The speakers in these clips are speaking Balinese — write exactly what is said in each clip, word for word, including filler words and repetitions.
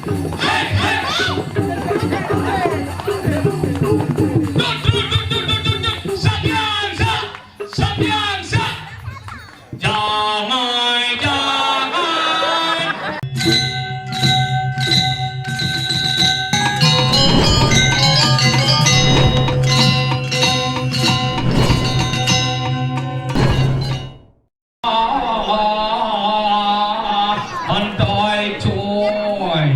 Hei, hei. Duk, duk, duk, duk, duk, duk, duk. Sabian, sa. Sabian, sa. Jangai, jangai. Antai coy.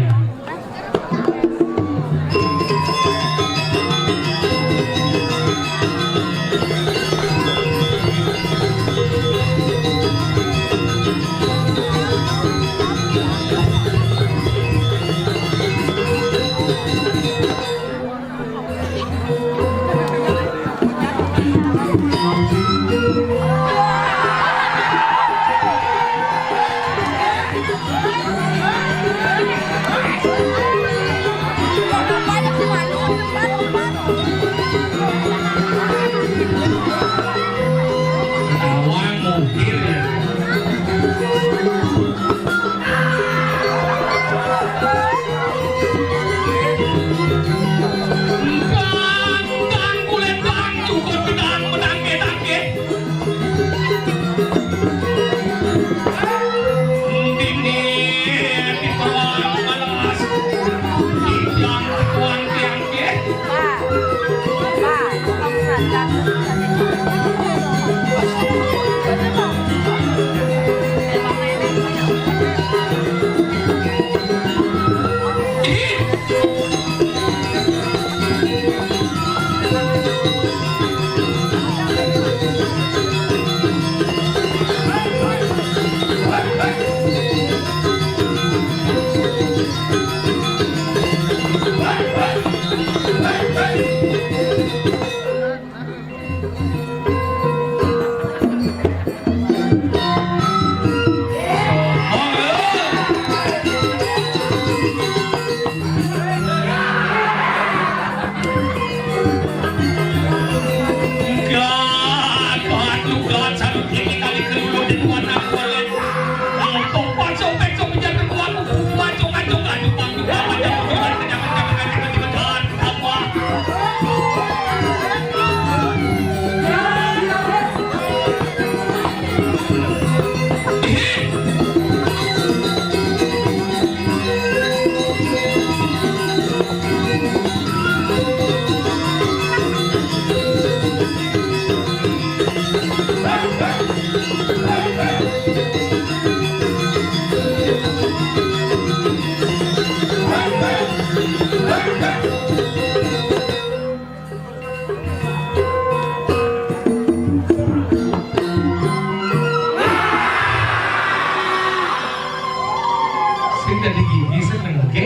Sing dadi gigi seneng, oke?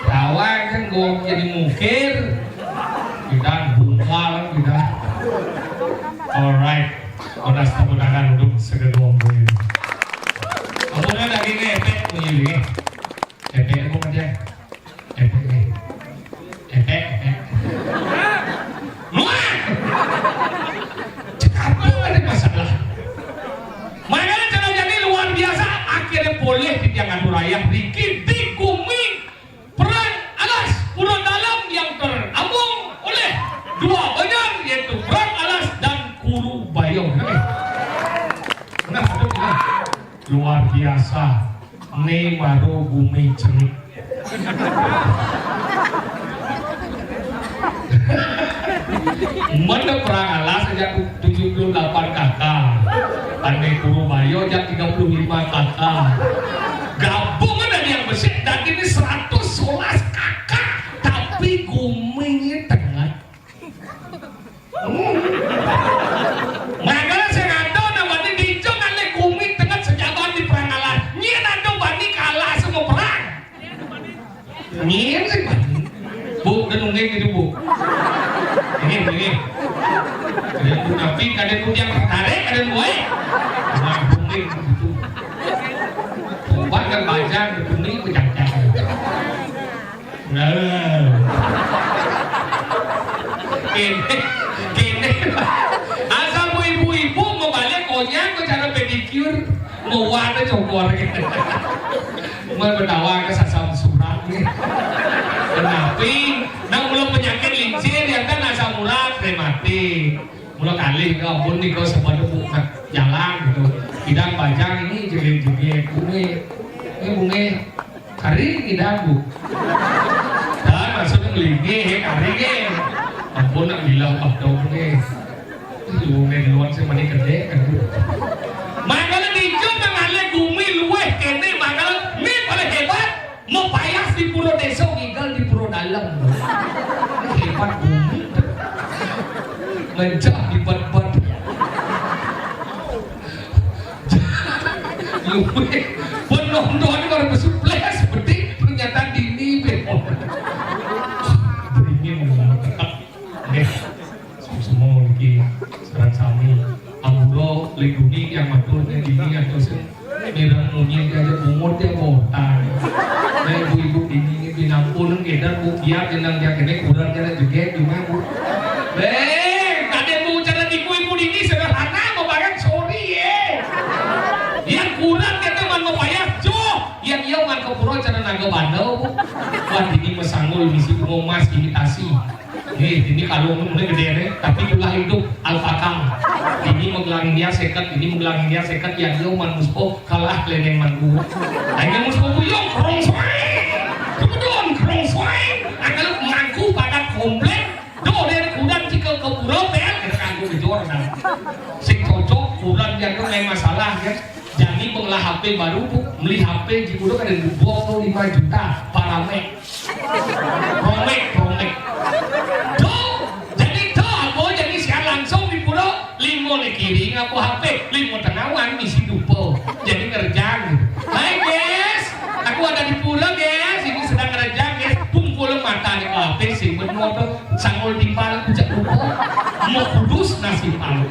Tawa kan gua jadi mukir. Kita bungkal, kita. Alright. Udah, tepuk tangan untuk segedua ini. Kemudian lagi ngepek begini. Epek apa aja? Epek, eh. Epek, epek. Muah! Cekap ada masalah. Makanya cara jadi luar biasa. Akhirnya boleh di Tiang Aturaya, Riki di Gumi Perang Alas Pura Dalam yang terambung oleh dua banjar, yaitu Perang Alas dan Kuru Bayong. Nah, aduh, nah. Luar biasa. Né baru gumi cenik. Mana Perang Alas aja tujuh puluh delapan K K. Ané Purubaya aja tiga puluh lima K K. Gabung ada yang besar dan ini seratus sebelas K K. Tapi guminya tengah. Mangkana sing ada nang bani dijung kalih gumi tenget sejaban di Perang Alas. Nyén ada bani kalah sama perang. Nyén sing bani. Bu, dan mungkin gitu, Bu. Ini, ini. Ada Bu, tapi ada Bu yang tertarik, ada Bu, eh. Nah, mungkin gitu. Obat kan baca, betul, pejabat. Nah. Kéné, kéné. Asal bu ibu-ibu mau balik konyang ke cara pedicure, mau warna cokor gitu. Mun Betawi ka asam urat nih. Kenapi? Nah, mula penyakit lincir yang kan asam urat, rematik. Mula kalih ka ampun nika sebab buka jalan gitu. Bidang bajang ini jeget-jeget bunge. Ini bunge kari tidak bu. Dan maksudnya melingih ya kari ke. Ampun nak bilang abdong nih. Bunge duluan sih mani gede kan. Mangkala dija mengalih bumi luweh kene mangkala ini paling hebat. Mapayas di pura desa, ngigal di pura dalem. Hebat bumi. Mencak di bat-bat. Luwih penonton baru besupleh seperti pernyataan dini. Beringin. Nggih. Semua niki sareng sami. Ampura lindungi yang matur ning dini atau sing mireng munyi dia aja bungut dia botan. Nah, ibu-ibu dini ini binampun ngedar bu biar jenang dia kene kurang dia jeget cuma bu. Eh, tadi bu cara ibu-ibu dini sederhana mau bayar sorry ya. Yang kurang kita man mau bayar joh. Yang iya man ke pura cara naga bandel bu. Wah dini mesanggul misi bunga emas imitasi. Nih, ini kalung ini gede nih, tapi jumlah hidup alpaka. Ini menggelang dia seket, ini menggelang dia seket, ya dia man muspo kalah keleneng manggu. Ayo muspo buyong kerong soe, kemudian kerong soe, akan mangku pada komplek, do dari kudan jika ke pura bel, kita kanggo gejor kan. Sing cocok kudan jago lain masalah ya. Jani pengelah H P baru bu, beli H P di kuda kan ada dua puluh lima juta, parame. Romek, romek. Tuh, jadi tuh apa jadi siang langsung di pura lima ni kiri ngaku H P, lima tengawan misi dupa. Jadi ngerjang. Hai guys, aku ada di pura guys, ini sedang ngerjang guys. Pungkul mata ni ke H P si benar tuh sangul timpal aku cek lupa. Mau kudus nasi palu.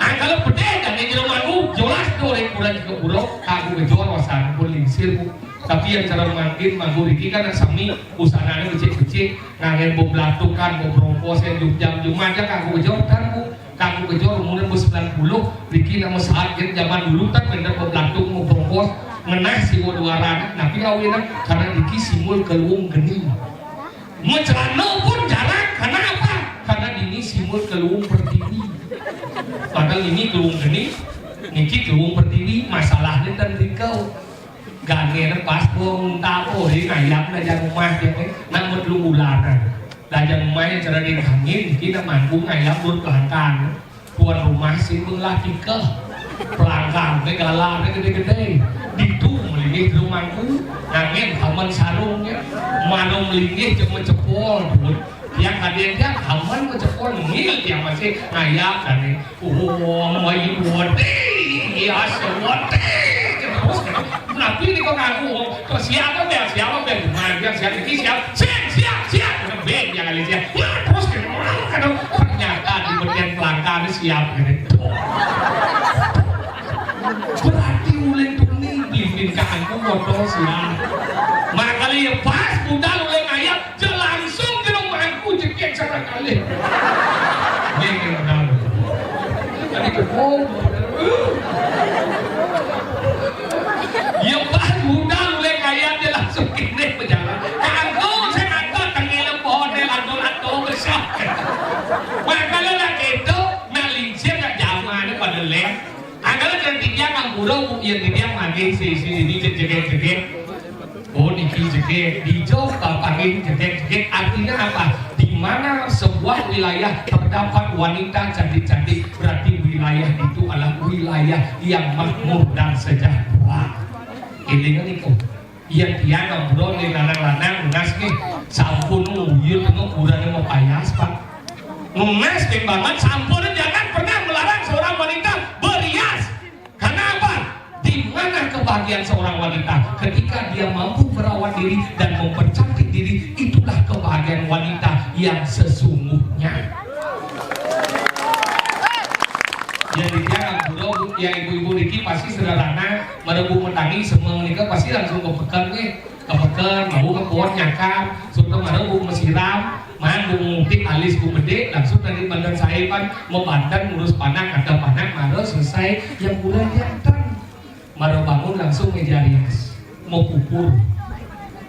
Ah, kalau pedih dan yang jelas aku jelas tuh orang kurang juga buruk. Aku kejual wasan pun lingsir bu. Tapi yang cara mangkin manggur iki kan sami usanane becik-becik, nganggen bau belatukan, bau brongkos yang jam Jumat ya kanggo kejo kan bu. Kanggo kejo umurnya bau sembilan puluh, riki nama saat kan zaman dulu kan bener bau belatuk bau brongkos ngenah siwa duaran. Tapi awinang karena riki simul keluung geni. Mencelana pun jarang karena apa? Karena dini simul keluung pertiwi. Padahal ini keluung geni, niki keluung pertiwi, masalahnya dan rikau. Gane pas gua unta apa hari ngayap lajan rumah dia ni. Nak mut lu ular kan. Lajan rumah yang cara dia angin, kita mampu ngayap lut pelangkan. Tuan rumah sing belah tiga. Pelangkan ni galar ni gede-gede. Ditu melini rumahku. Angin kaman sarungnya. Mana melini cuma cepol. Yang kadang dia kaman mencepol ngil yang masih ngayap kan ni. Oh, my God. Yes, what? Terus, tapi ini kok ngaku, kok siapa bel, siapa bel, magang siapa, ini siapa, siap, siap, siap, bel, yang kali siap, wah, terus, aduh, ternyata di bagian pelanggan siap, gitu. Berarti ulin tuh nih, bimbing ke aku, modal siap. Makanya ya pas, udah ulin ayam, langsung ke rumahku jekek sana kali. Ini kenal. Tadi kebong. Ya pas udah mulai kaya dia langsung kene berjalan. Kanggo saya kata tengil pohon dia langsung atau besar. Makanya lah gitu, nah lincir nak zaman pada leh. Angkala kan tiang ampura bu, ya tiang mangkin sisi ini jeget-jeget. Oh niki jeget, dijauh paparin jeget-jeget. Artinya apa? Di mana sebuah wilayah terdapat wanita cantik-cantik, berarti wilayah itu adalah wilayah yang makmur dan sejahtera. Ini niku. Iya tiang ampura nih lanang-lanang nunas nih. Sampun uyut tengok kurangnya mau payas pak. Nunas nih banget sampun jangan pernah melarang seorang wanita berias. Karena apa? Di mana kebahagiaan seorang wanita? Ketika dia mampu merawat diri dan mempercantik diri, itulah kebahagiaan wanita yang sesungguhnya. Jadi jangan dulu ya ibu-ibu niki pasti sederhana merebut metangi semua nikah pasti langsung ke pekan nih. Kepeker, mau ke pohon nyakar, sudah marah bu mesiram, man bu ngutik alis bu gede, langsung dari bandar saya pan, mau banten ngurus panak, ada panak, marah selesai, yang kurang jantan. Marah bangun langsung meja rias. Mau pupur,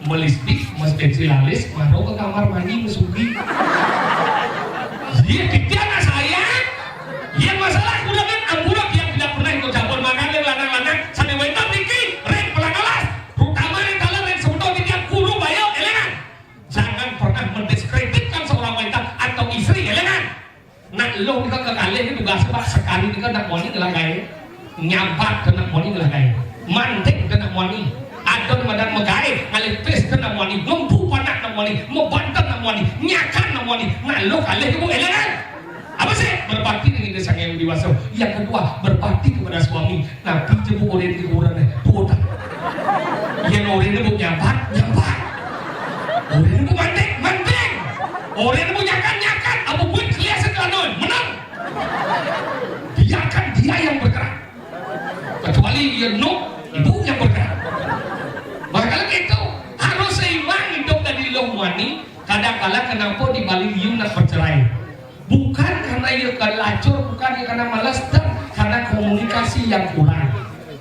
mau lipstik, mau pensil alis, maro ke kamar mandi, mau sugi. Iya, kita anak saya. Iya, masalah kuda kan amburak yang tidak pernah ikut campur makan yang lanang-lanang, sampai wénten niki, ring pelang alas, terutama yang dalam yang sebetulnya tiap guru bayo, elengan. Jangan pernah mendiskreditkan seorang wanita atau istri, elengan. Nak luh nika kekalih ni tugas, Pak. Sekali nika nak moni ngelah gaé. Nyabat nak moni ngelah gaé. Mantik nak moni. Ada madan megaé, ngalih pis nak moni. Ngempu panak nak moni. Mebanten nak moni. Nyakan nak moni. Nak luh kalih ibu, elengan. Apa sih? Berbakti dengan Ida Sang Hyang Widi Wasa. Yang kedua, berbakti kepada suami. Napi je bu orin ke kurang eh? Tuh tak. Yang orin bu nyabat, nyabat. Orin bu mantik, mantik. Orin bu nyakan, nyakan. Abu buat kelia sekelanun. Menang. Biarkan dia yang bergerak. Kecuali ia nuk, ibu yang bergerak. Makanya gitu. Harus seimbang hidup dari luh mani. Kadang-kala kenapa di Bali liu nak bercerai? Bukan karena ia kelacur, bukan ia karena malas, dan karena komunikasi yang kurang.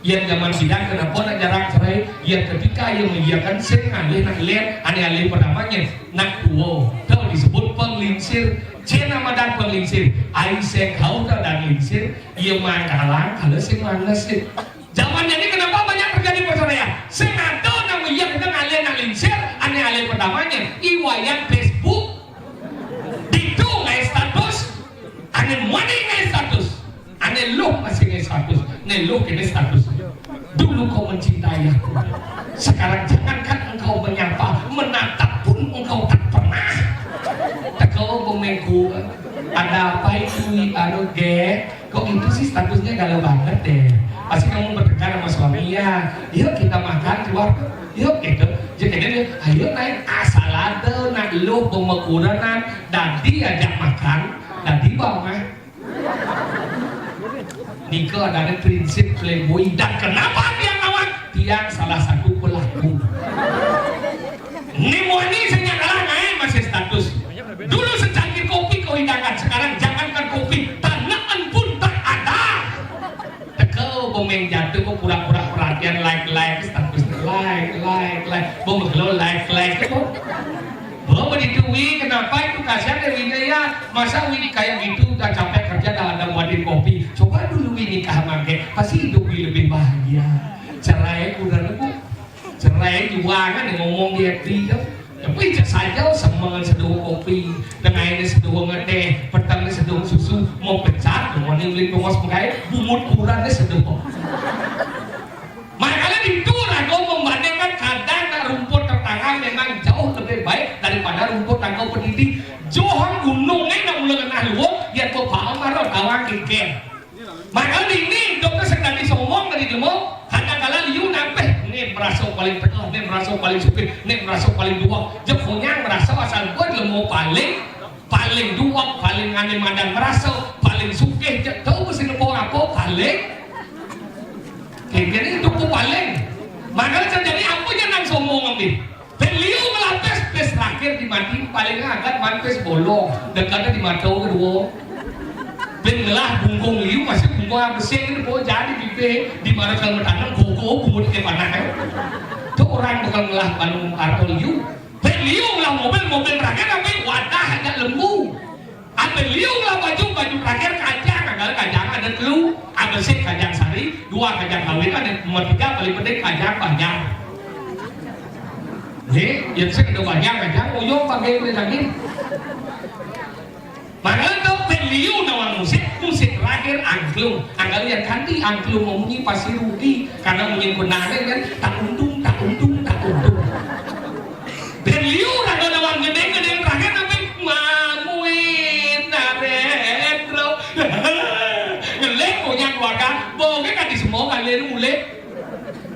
Yang zaman sidang kenapa nak jarang cerai? Yang ketika ia mengiyakan sing ngalih nak lian, ane alih pertamanya nak tua. Tahu disebut penglingsir. Cina madan penglingsir. Ai sing kau tak dan lingsir, ia mangkalang kalau sing malas sih. Zaman ini kenapa banyak terjadi perceraian? Sing ada nak iya kita ngalih nak lingsir, ane alih pertamanya. Iwayan Facebook. Ditu ngai status, ane mani ngai status, ane luh masih ngai status, ne luh kene status. Dulu kau mencintai aku, sekarang jangankan engkau menyapa, menatap pun engkau tak pernah. Tekau bemengku, ada apa itu, anu ge? Kok gitu sih statusnya galau banget deh? Pasti kamu bertengkar sama suami ya. Yuk kita makan keluar. Yuk gitu. Jadi dia, ayo naik asal ada nak lu pemekuranan. Dadi ajak makan, dadi bawa mah. Nika ada prinsip playboy dan kenapa tiang awak? Tiang salah satu pelaku. Ni moni senya kalah naik masih status. Dulu secangkir kopi kau hidangkan, sekarang jangankan kopi, tanaan pun tak ada. Teko bomeng jatuh kok pura-pura perhatian, like-like status, like, like, like. Bomeng lo like, like itu. Bomeng itu wi, kenapa itu kasihan deh winya ya? Masa wi kayak gitu udah capek kerja dah ada buatin kopi. Coba dulu wi nikah mangke, pasti hidup wi lebih bahagia. Cerai kurang bu. Cerai juangan yang ngomong di F B tu. Tapi cek saja semengan seduh kopi, tengah ini seduh ngeteh, petang ini seduh susu, mau pecat, mau ni beli tongos pegai, bungut kurang ni seduh. Makanya itu ragu membandingkan kadang nak rumput tetangga memang jauh lebih baik daripada rumput tangga pendidi. Johang gunung ni nak mula kena luwung, dia tu paham marah tawang kikir. Maka ini dokter sedang disomong dari jemur, kadang-kala liu nampeh, ni merasa paling tengah, ni merasa paling sukit, ni merasa paling dua. Jeponyang merasa asal buat lemo paling, paling dua, paling ane madan merasa, paling sukit, je tahu mesti nepo apa, paling. Kira itu pun paling. Maka terjadi apa je nang somong ambil? Bin liu ngelah pes, pes terakhir di mati paling agak man pes bolong, dekatnya di mata kedua. Bin ngelah bungkung liu masih bunga besing ini bawa jadi bibir di mana kalau menanam koko bungut ke panah eh. Tu orang bakal ngelah balung atau liu. Bin liu ngelah mobil, mobil terakhir tapi wadah agak lembu. Ambil liu lah baju, baju terakhir kajang, adalah kajang ada telu, ambil sik kajang sari, dua kajang kawin, ada nomor tiga paling penting kajang banjar. Ni, yang sik ada banjar kajang, uyung pakai beli lagi. Maka tu piliu nawang musik, musik terakhir angklung. Angklung yang ganti angklung mau munyi pasti rugi karena munyi benar kan tak untung, tak untung, tak untung. Dan liu raga nawang gedeng-gedeng terakhir sampai mamuin naretro. Ngelek punya keluarga, boge kan di semua kali ini mulai.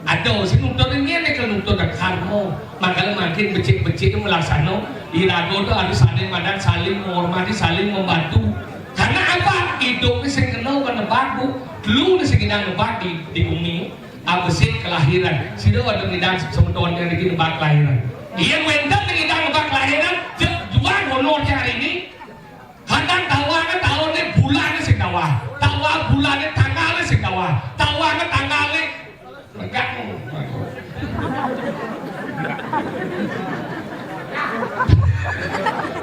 Ada sing nuntut ini nih kalau nuntut karma. Makanya makin becik-becik melaksano. Irago tu harus saling madan, saling menghormati, saling membantu. Karena apa? Hidup ni sing kena kena bagu. Dulu ni sing kena bagu di bumi. Abesik kelahiran. Sida ada ngidang semeton yang lagi nebak kelahiran. Iya wenten ngidang nebak kelahiran, je juang honor hari ini. Kadang tawa ke tahun ni bulan ni sing tawa. Tawa bulan ni tanggal ni sing tawa. Tawa ke tanggal ni legak.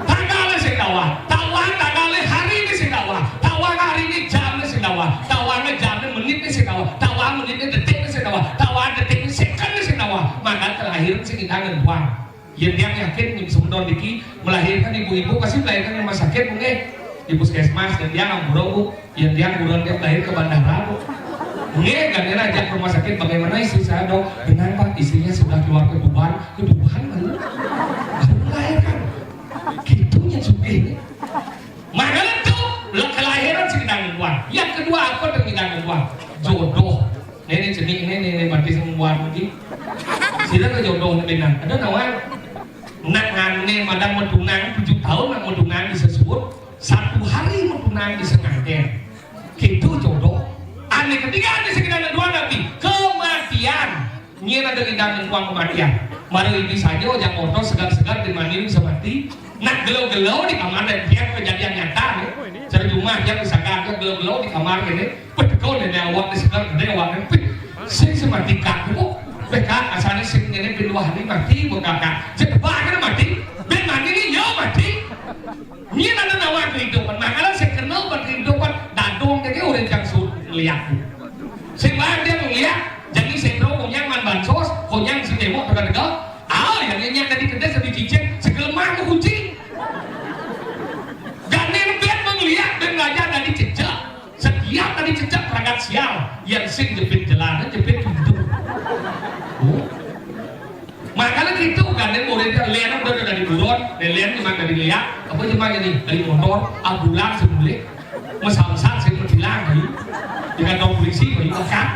Tanggalé sing tawang, tawang tanggalé, hariné sing tawang, tawang hariné, jamé sing tawang, tawang jamé, menitné sing tawang, tawang menitné, detikné sing tawang, tawang detikné, sekondé sing tawang. Mangkana kelahiran sing idangan buang. Yén tiang yakin, semeton niki melahirkan, ibu-ibu pasti melahirkan di rumah sakit, nggih. Di puskesmas, yén tiang ampura, Bu. Yén tiang buron tiap lahir ke bandara, Bu. Nggih, gantian ajak ke rumah sakit, "Bagaimana istri saya, Dok?" "Tenang, Pak, istrinya sudah keluar ke Tuban." "Ke Tuban, lalu?" "Baru melahirkan." Gitu nya sugih. Mangkana to, le-, kelahiran sing idangan buang. Yang kedua, apa to idangan buang? Jodoh. Né, né, cenik, né, né, né, berarti sing buang lagi. Sira ke jodoh né benar. Ada nawang. Nak ngané madang matunang, tujuh tahun nak matunang disebut. Satu hari matunang bisa nganten. Gitu jodoh. Ané ketiga, ané sing idangan buang, tapi kematian. Nyén ada idangan buang kematian. Mara ibi saja, ojang motor segar-segar di mandi bisa mati. Nak gelo-gelo di kamar, dan tiap kejadian nyata né. Cara rumah tiap misalkan ada gelo-gelo di kamar ini, betul ini awak di segar gede awak ini. Sing semati kak, Bu. Beka asalnya sing ini bin wah ini mati, Bu, kakak. Cedebak kan mati. Bin mandi ini, yo mati. Nyén ada nawang kehidupan, mangkana sing kena buat kehidupan, dadong dadi urang jang sud ngeliat. Sing lain dia ngeliat, jadi sing ro konyang man bansos, konyang sing demo tega-tega. Ah, yang nyenyak tadi kedai, sedih cicing, segelemah ke kucing. Gandeng ben mengeliat, ben ngajak tadi cecek. Setiap tadi cecek perangkat sial, yang sing jepit jalan, jepit pintu. Oh. Mangkana gitu, gandeng murid lén udah dari buron, lén cuma dari liak, apa cuma jadi dari motor, ambulan sebulik, mesamsat sing metilang, di kantor polisi, di makan.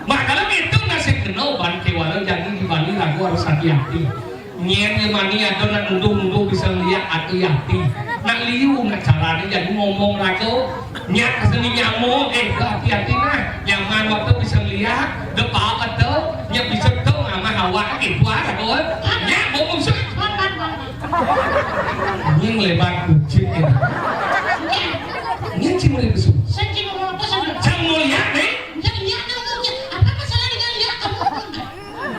Mangkana gitu nasib kena ban kewala jadi di Bali lagu harus hati-hati. Nyén mani ada nak nuduh-nuduh bisa liak hati-hati. Nak liu nak carane jadi ngomong lagu. Nyak seni nyamuk, eh, hati-hati nah. Nyaman waktu bisa ngeliat, depa apa tu? Nyak bisa tu sama hawa gitu ada tu. Nyak ngomong sih. Ini lebar kucing ini. Ini cuma itu. Cang mau lihat nih. Apa masalah dengan lihat kamu?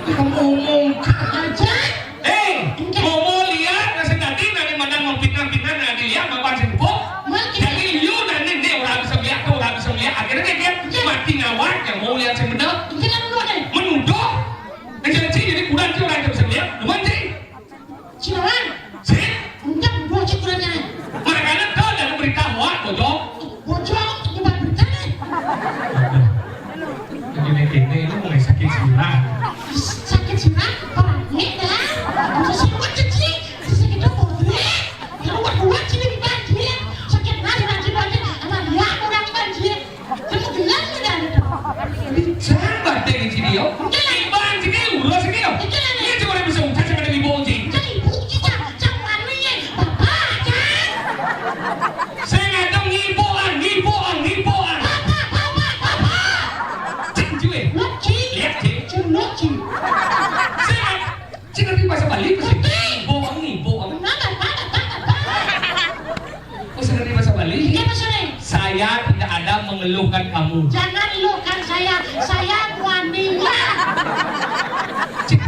Kamu ngomong aja. Eh, mau, mau lihat, nasi tadi nani madang mau fitnah-fitnah, nani lihat, mau pasti bu. Jadi, you nani ni orang bisa lihat, orang bisa lihat. Akhirnya dia, dia mati ngawak, yang mau lihat sing bener. Menuduh. Yang jadi, jadi kurang sih orang yang bisa lihat. Cuman sih. Cinawan. Sih. Enggak, buah cikurannya. Makanya kau dari berita hoak, bojong. Bojong, nyebar berita nih. Gini-gini, ini mulai sakit sirah. Sakit sirah? Parahnya dah. Bisa sakit kecil, bisa sakit putri. Yang kuat-kuat sini dibanjir. Sakit nasi lagi banjir, sama dia kurang banjir. Kamu gelar tidak ada. Bicara batin di sini, yo. Iban sini, urus sini, yo. Ini cuma bisa ucap sama dari bocil. Jadi bocil, cak, cak mana ya? Bapak, cak. Saya ngadong ngibuan, ngibuan, ngibuan. Bapak, bapak, bapak. Cing, cuy. Lo, cing. Lihat, cing. Cing, lo, cing. Saya nggak, cing ngerti bahasa Bali, nggak sih? Ngerti. Boang nih, boang. Kenapa, bapak, bapak, bapak? Oh, saya ngerti bahasa Bali? Iya, Mas Sore. Saya tidak ada mengeluhkan kamu. Jangan eluhkan saya. Saya buaninya. Cing.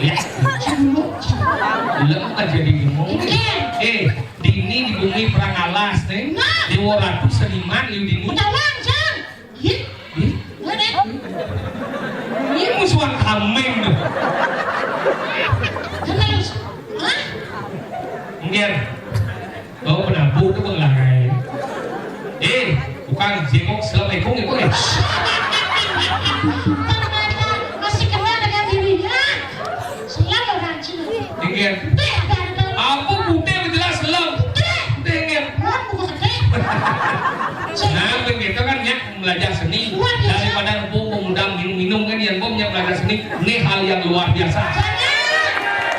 Lihat. Cing, lo, cing. Lo kan jadi bingung. Iya. Eh, dini di bumi perang alas nih. Nah. Dewa Ratu seniman, liu dini. Udah langsung. Ih, ih. Ini musuhan kameng tuh. Terus, hah? Enggak. Oh, penabuh tuh benglarai. Eh, bukan jenguk, assalamualaikum, itu ya. Ternyata masih kenal dengan dirinya. Selam orang Cina. Dengker. Teh, ada, ada. Apa putih jelas selam? Teh. Dengker. Buat buku teh. Nah, begitu kan ya, belajar seni. Luar biasa. Daripada empung pemuda minum-minum kan, yang bom yang belajar seni. Ini hal yang luar biasa. Jangan.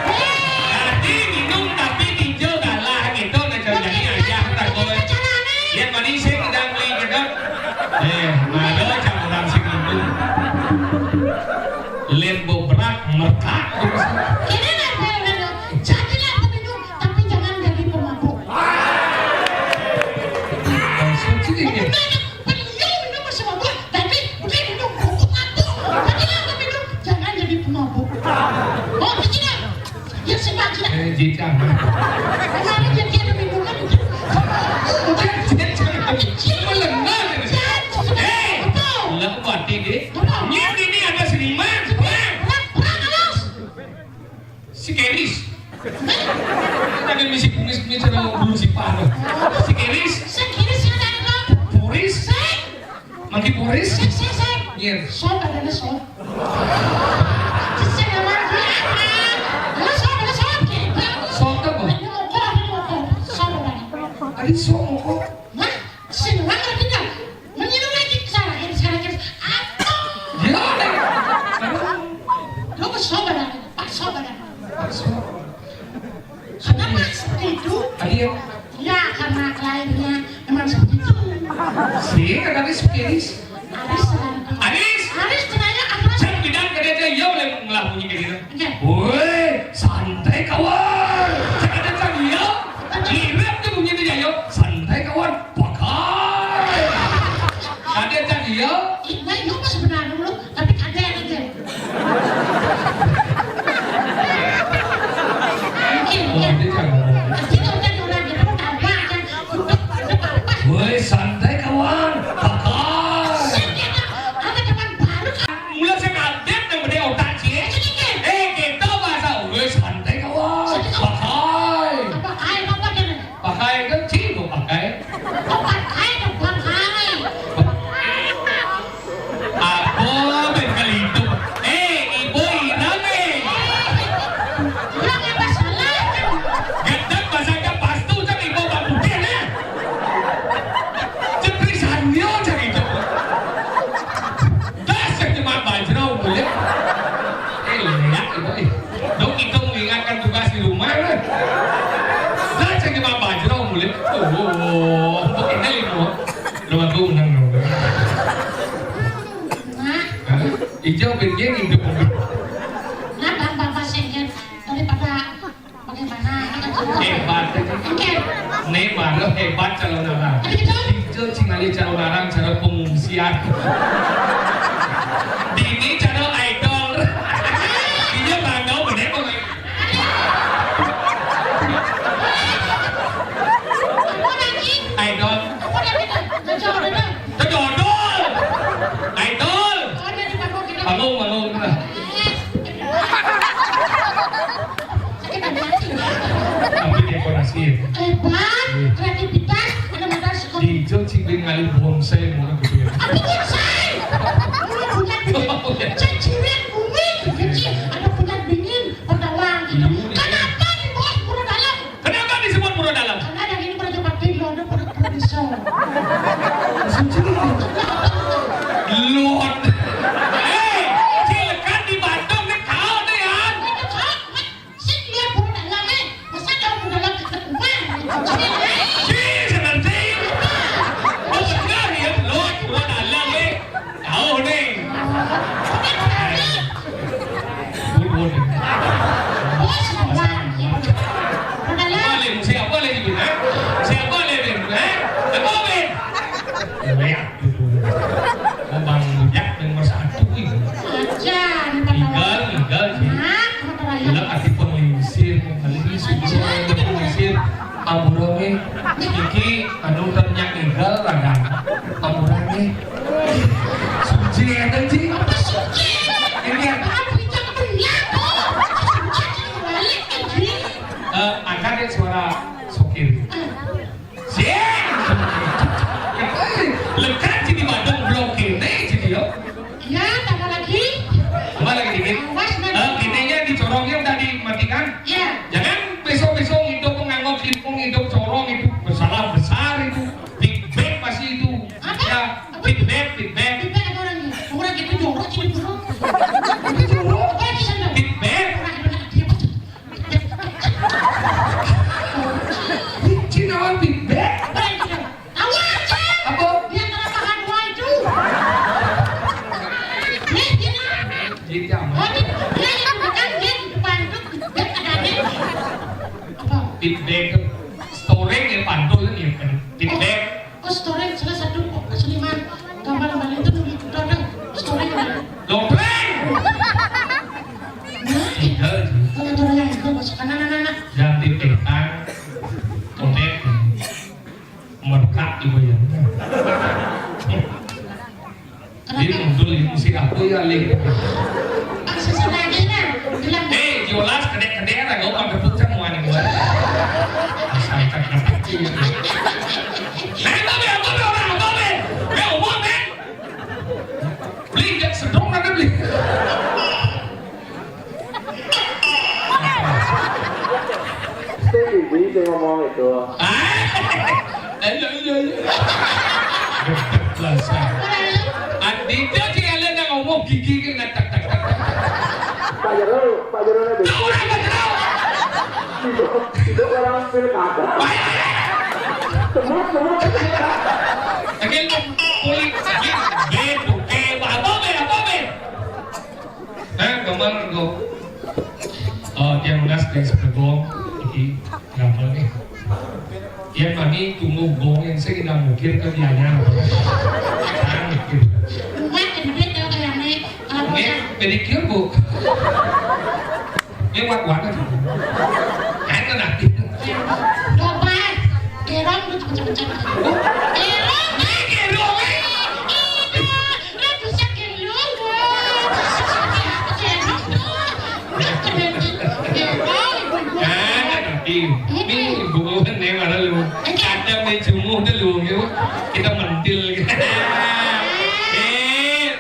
Hei. Tadi minum tapi ninja galah gitu, nah, caranya aja, takut. Lihat manis sih, udah beli gitu. Eh, ada campuran sing minum. Lembo berat merkak. Ini nih, nih, nih, nih. Jadilah peminum, tapi jangan jadi pemabuk. Maksud sih ini. Benar, benar, minum masih mabuk, tapi udah minum, mabuk. Jadilah peminum, jangan jadi pemabuk. Jicang. Emang dia, dia lebih muda gitu. Udah, jicang. Melengah gitu. Hei, lah, mati deh. Nyet, ini ada seniman. Perang, perang, perang, halus. Si Keris. Ada misi kumis, kumis, ada bulu si Pano. Si Keris. Si Keris yang ada. Boris. Mangki Boris. Sik, sik, sik. Iya. Sop, ada sop. Sik, ada mangki. Ada sop, ada sop. Sop apa? Ada moko, ada moko. Sop apa? Ada sop moko. Nah, sing ngerti kan? Menyeru lagi, salah, ini salah, ini apa? Ya, ada. Lu ke sop ada, Pak sop ada. Pak sop. Kenapa seperti itu? Ada ya? Ya, karena lahirnya memang seperti itu. Sih, kan Aris Keris. Aris, Aris. Aris, ternyata apa? Saya bilang ke dia, dia, iya, boleh ngelah bunyi kayak gitu. Iya. Woi, santai kawan. Saya kata, "Cang, iya." Mirip tuh bunyi dia, "Yo, santai kawan." Pakai. Ada, Cang, iya. Iya, iya, pas benar dulu, tapi ada yang ada. Mungkin, oh, mungkin. Ada, Cang. Nanti kalau jadi orang gitu, tambah aja. Udah, udah apa? Woi, santai kawan. Pakai. Sip, ya, Kak. Ada teman baru, Kak. Mula saya kaget yang gede otak, Ci. Sedikit. Eh, kita bahasa, woi, santai kawan. Sedikit. Pakai. Apa kain apa tuh? Pakai kan, Ci, mau pakai. Oh, pakai dong, pakai. Apa, ben kali itu? Eh, ibu irang, eh. Irang apa salah? Gedeg bahasa Jawa pastu, kan ibu bambukin, eh. Jepri sanyo, cari jepri. Das, yang cuma bajrau, boleh. Eh, lihat itu, eh. Dok, itu mengingatkan tugas di rumah, eh. Das, yang cuma bajrau, boleh. Oh, oh, oh. Kok ini limo? Lu aku menang dong. Nah. Hah? Ijo bikin hidup. Nah, Bang, Bapak singkat daripada bagaimana? Hebat. Oke. Ini baru hebat calon orang. Ada gitu? Ijo cingali calon orang cara pengungsian. Dini cara idol. Dia bangga bener kok. Idol. Kejodol. Idol. Bangun, bangun. Tapi dekorasi. Hebat, kreativitas, ada modal sekolah. Di Ijo cing ngalih bonsai, mau gitu ya. Apa bonsai? Ini punya bingin. Oh, iya. Cek cilik, bumi, kecil, ada punya bingin. Pertama gitu. Iya. Kenapa di bawah pura dalam? Kenapa disebut pura dalam? Karena ada ini pernah coba tim, ada pernah pernah bisa. Suci. Lord. Eh, silakan di Bandung nih kau nih ya. Sing dia pura dalam, eh. Masa jauh pura dalam ke rumah? Sih, seperti. Oh, benar ya, Lord, pura dalam, eh. Tahu nih. Bun, bun. Apa lagi? Siapa lagi itu, eh? Siapa lagi itu, eh? Apa, Win? Lihat itu. Abang Bujak nomor satu itu. Aja, ini Pak Igal, Igal sih. Nah, apa lagi? Bilang ati penglingsir, penglingsir, penglingsir. Aburone, iki anu ternyak Igal, ada. Aburone. Suci ya, kan, Ci? Apa suci? Ini ya. Apa yang benar, kok? Suci balik, anjing. Eh, angkat ya suara sopir. Sing. Lekat sini badan blok ini, sini ya. Ya, tambah lagi. Tambah lagi dikit. Awas, nanti. Eh, ininya dicorongnya udah dimatikan. Ya. Jangan besok-besok hidup menganggap hidup, hidup corong itu salah besar itu. Feedback masih itu. Apa? Ya, apa? Feedback, feedback. Feedback apa orangnya? Orang kita jorok, sini jorok. Itu jorok. Apa di sana? Feedback. Orang ada dia. Cina wan feedback. Tahu aja. Apa? Dia antara paha dua itu. Nih, dia. Jadi apa? Oh, dia, dia yang di depan, dia di depan itu feedback ada nih. Apa? Feedback. Storing ya, pantul kan ya, kan? Feedback. Oh, storing salah satu seniman gambar-gambar itu dulu. Udah, udah. Storing udah. Dobleng. Nah, iya. Kalau orang yang itu masuk kanan, anak-anak. Ngomong itu. Ah, iya, iya, iya. Gedeg basah. Andika sing ada nang ngomong gigi ki ngetek, tek, tek, tek. Pak Jero, Pak Jero nih, Pak Jero. Itu, itu orang pilkada. Semut, semut. Oke, kulit sakit. Be, buke, apa, be, apa, be? Eh, gambar kok. Oh, tiang lunas, tiang sepegong. Iki gambar nih. Tiang mani tunggu gong yang saya kena mukir ke dianya. Sekarang mikir. Buat gede tuh kayaknya. Kalau ini pedikir, Bu. Ini kuat-kuat aja. Kan nanti. Dobat. Gerong tuh cepet-cepet. Gerong, eh, gerong, eh. Nah, nanti. Ini hubungan nih, mana lu? Ada nih, jumuh dulu, yuk. Kita mentil. Eh,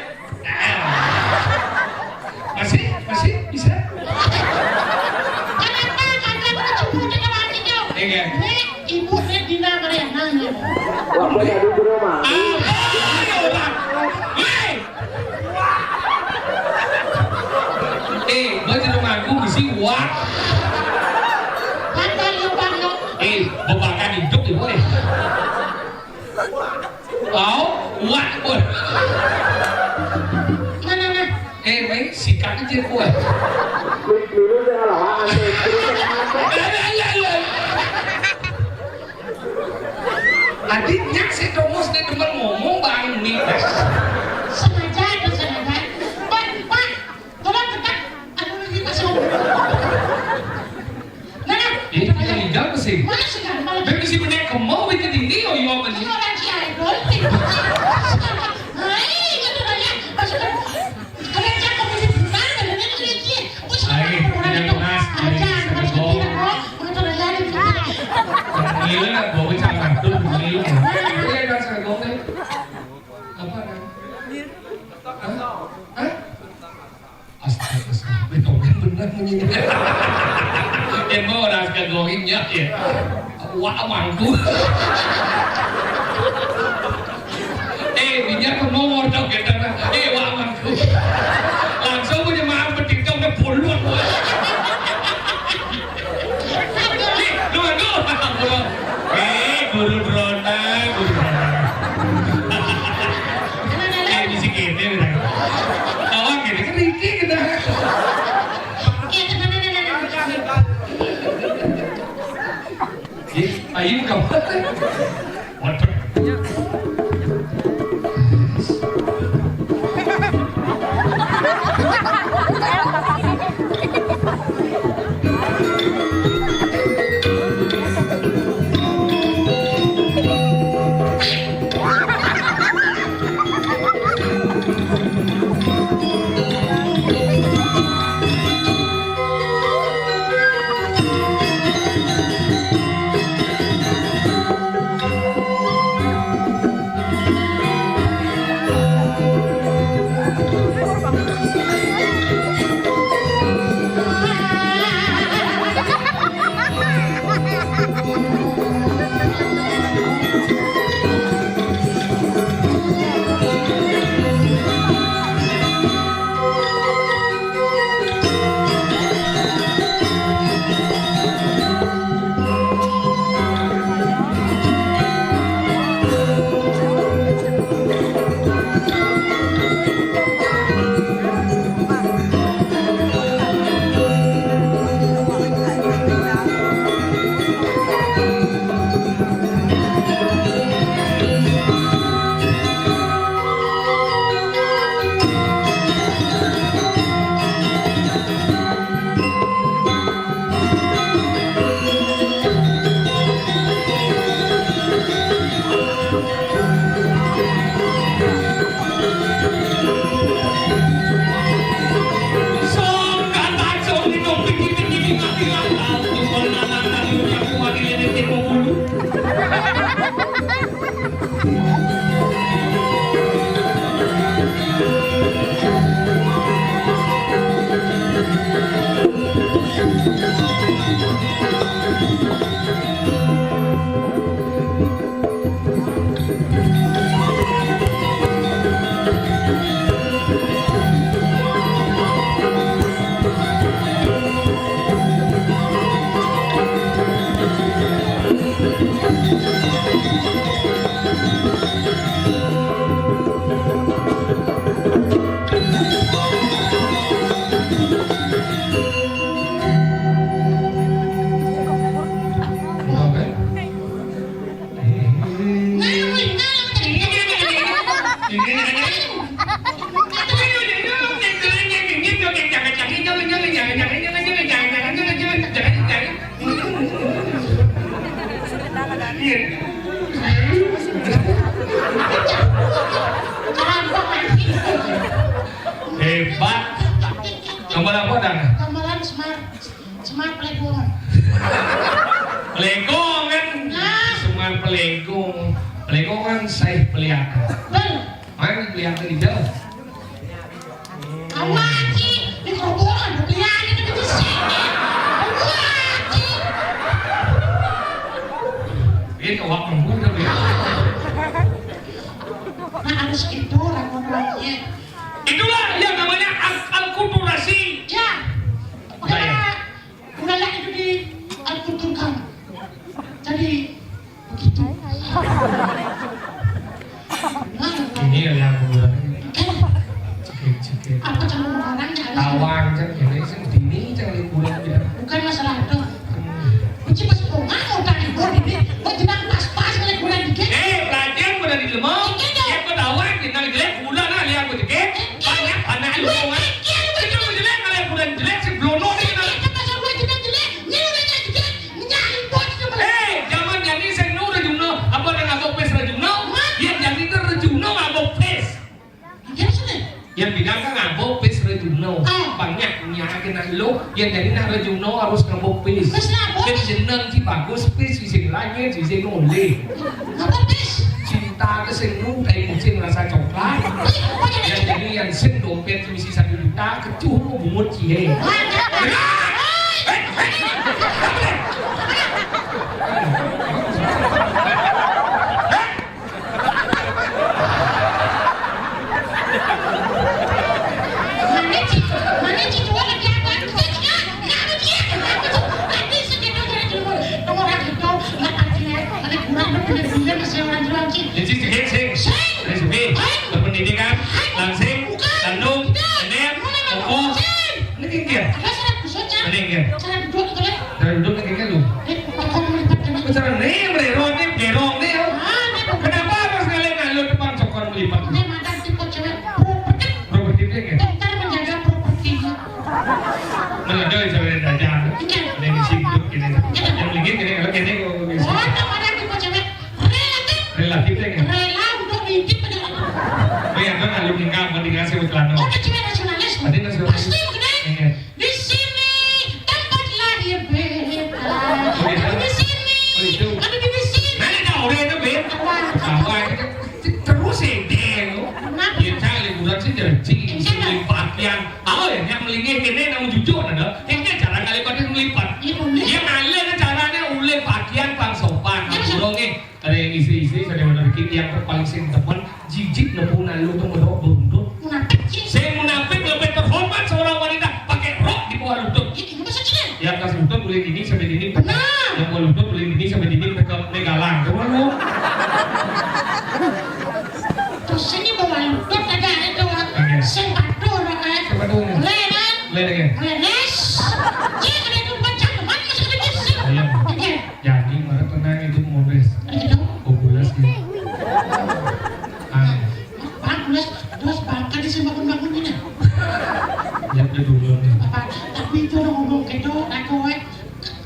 masih, masih bisa. Kenapa kagak menutup mulut sama hatinya? Iya. Nih, ibu nih Dina Mariana nih. Wah, gua tadi di rumah. Ah, ya Allah. Hei. Eh, gua di rumahku bisi wak. Kata lu, Bang, lu. Eh, bebakan hidup ya, boleh. Au, wak, wak. Mana, mana? Eh, Mei, sikat aja, kuat. Lu, lu udah ngelawak, nanti. Aduh, aduh, aduh. Adiknya si Tomos nih demen ngomong, Bang, nih. Sengaja atau sengaja? Pak, Pak, tolong dekat. Aduh, ini masuk. Nah, nah, ini kita ngidam sih. Mana sih, kan? Malah dia mesti punya kemau, bikin ini, oh, iya, bener. Ini orang Cianjur. Hai, gitu aja. Masuk ke, kalian cakep ini benar, dan ini dia. Wis, ayo, orang kita itu. Mas, aja, ayo, harus kita, kok. Begitu aja, ini. Gila, bawa cakep tuh, gila. Iya, kan, saya ngomong. Apa, kan? Hah? Hah? Astaga, astaga. Betul, bener bunyinya. Emang orang astaga gohimnya, ya. Wak mangku. Eh, minyak ke nomor dong, kita. Eh, wak mangku. Langsung punya maaf, betik dong, udah bolong. Eh, lu mangku. Eh, guru Brona, guru Brona. Eh, bisi kene, udah. Awak kene, kan Riki, kita. Ih, ayo kamu. Waduh. Semat pelengkung. Pelengkung kan? Nah. Semat pelengkung. Pelengkung kan saih peliaka. Betul. Mana peliaka di jauh? Awak, Ci. Di kuburan, peliaka di sini. Awak, Ci. Ini awak lembut tapi. Nah, harus gitu, orang ngomongnya. Itulah yang namanya al-, alkulturasi. Ya. Bagaimana budaya itu di alkulturkan? Jadi, begitu. Nah, ini yang aku bilang. Kan? Cekik, cekik. Apa kamu orangnya? Tawang, cek, ini sing dini, cek, liburan, gitu. Bukan masalah itu. Kunci pas bunga mau tadi gua ini, mau jenang pas-pas kali kurang dikit. Eh, pelajar pada di lemah. Iya, iya. Ya, kau tahu kan, kita jelek, udah lah, lihat aku dikit. Banyak anak lu, kan. Itu jelek, kalau kurang jelek, si Blono nih, kan. Iya, pas gua jenang jelek, ini udah jelek, jelek. Nyari bos itu, Bang. Eh, zaman jadi saya nu udah jumno, apa yang ngabok pes udah jumno? Hah? Yang jadi itu udah jumno ngabok pes. Yang bilang kan ngabok pis rejuno. Ah. Banyak nya kena lo, yang jadi nak rejuno harus ngabok pis. Pis ngabok? Kan jeneng ki bagus, pis sing langit, sing oleh. Ngabok pis? Cinta ke sing nu, tai kucing rasa coklat. Ih, apa jadi? Yang jadi yang sing dompet misi satu juta, kecuh bungut cie. Wah, jangan. Jadi, sing, sing. Sing. Berpendidikan, langsing, tandung, enem, kokoh. Ini nggih. Ada syarat khusus, Cak. Ini nggih. Syarat duduk, betul ya? Syarat duduk nggih, kan, lho. Eh, kok melipat, Cak? Bicara nih, merero nih, berong nih, ya. Ah, ini kok. Kenapa harus ngalahin lu depan cokor melipat? Ini mantan tipe cewek properti. Properti itu nggih. Pintar menjaga propertinya. Nah, ada yang cewek aja. Iya. Ada yang sibuk gini. Iya. Yang lagi gini, kalau gini, kalau gini. Oh, ada tipe cewek relatif. Relatif ya, nggih? Rela untuk ngintip aja. Oh, ya, kan, kalau nikah, mau nikah sih, celana. Oh, ada cewek nasionalis. Ada nasionalis. Pasti, bener. Iya. Di sini tempat lahir beta. Oh, iya. Ada di sini. Oh, itu. Ada di sini. Nah, ini tahu deh itu, Beb. Apa? Apa itu? Terus sih, deh, lu. Kenapa? Ya, cari liburan sih, janji. Iya. Beli pakaian. Oh, ya, yang melingin ini, namun jujur, ada. Ini cara kali kau melipat. Iya, bener. Yang alih caranya, ulih pakaian, pang sopan. Iya, bener. Burungnya. Ada yang istri-istri, saya mau bikin yang paling sing temen, jijik nepu nalu tuh ngerok buntut. Munafik, Ci. Saya munafik lebih terhormat seorang wanita pakai rok di bawah lutut. Iya, gimana sih, Ci? Ya, atas lutut boleh dini sampai dini. Nah. Yang bawah lutut boleh dini sampai dini, mereka megalang. Coba lu. Terus ini bawah lutut ada, ada tuh. Oke. Sing patuh, kan? Sing patuh, nih. Boleh, kan? Boleh, kan? Boleh, yes. Ci, ada tuh, macam mana, masih ada, Ci? Iya. Oke. Jadi, mara tenang itu mau bes. Ayo dong. Populas gitu. Ah. Bagus, terus bangka di sini bangun-bangun ini. Ya, udah dulu nih. Apa? Tapi itu udah ngomong gitu, aku, eh,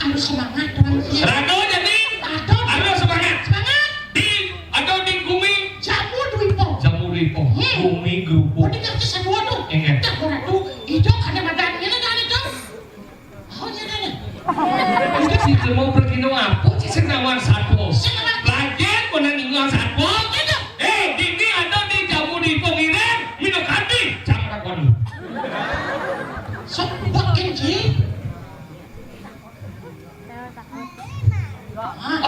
harus semangat, orang sih. Rago jadi, aduh, harus semangat. Semangat. Di, atau di gumi. Jamu Dwipo. Jamu Dwipo. Hmm. Gumi Grupo. Udah ngerti satu tuh. Enggak. Dah, orang tuh, itu ada badannya, ada itu. Oh, iya, iya, iya. Itu si Temo pergi no apa, si Senawan Satpo. Senawan. Lagi, kena ningal Satpo. Iya. Eh, dini ada di jamu di pengiran, minum hati, cak lakon. Sok buat kenji. Ah.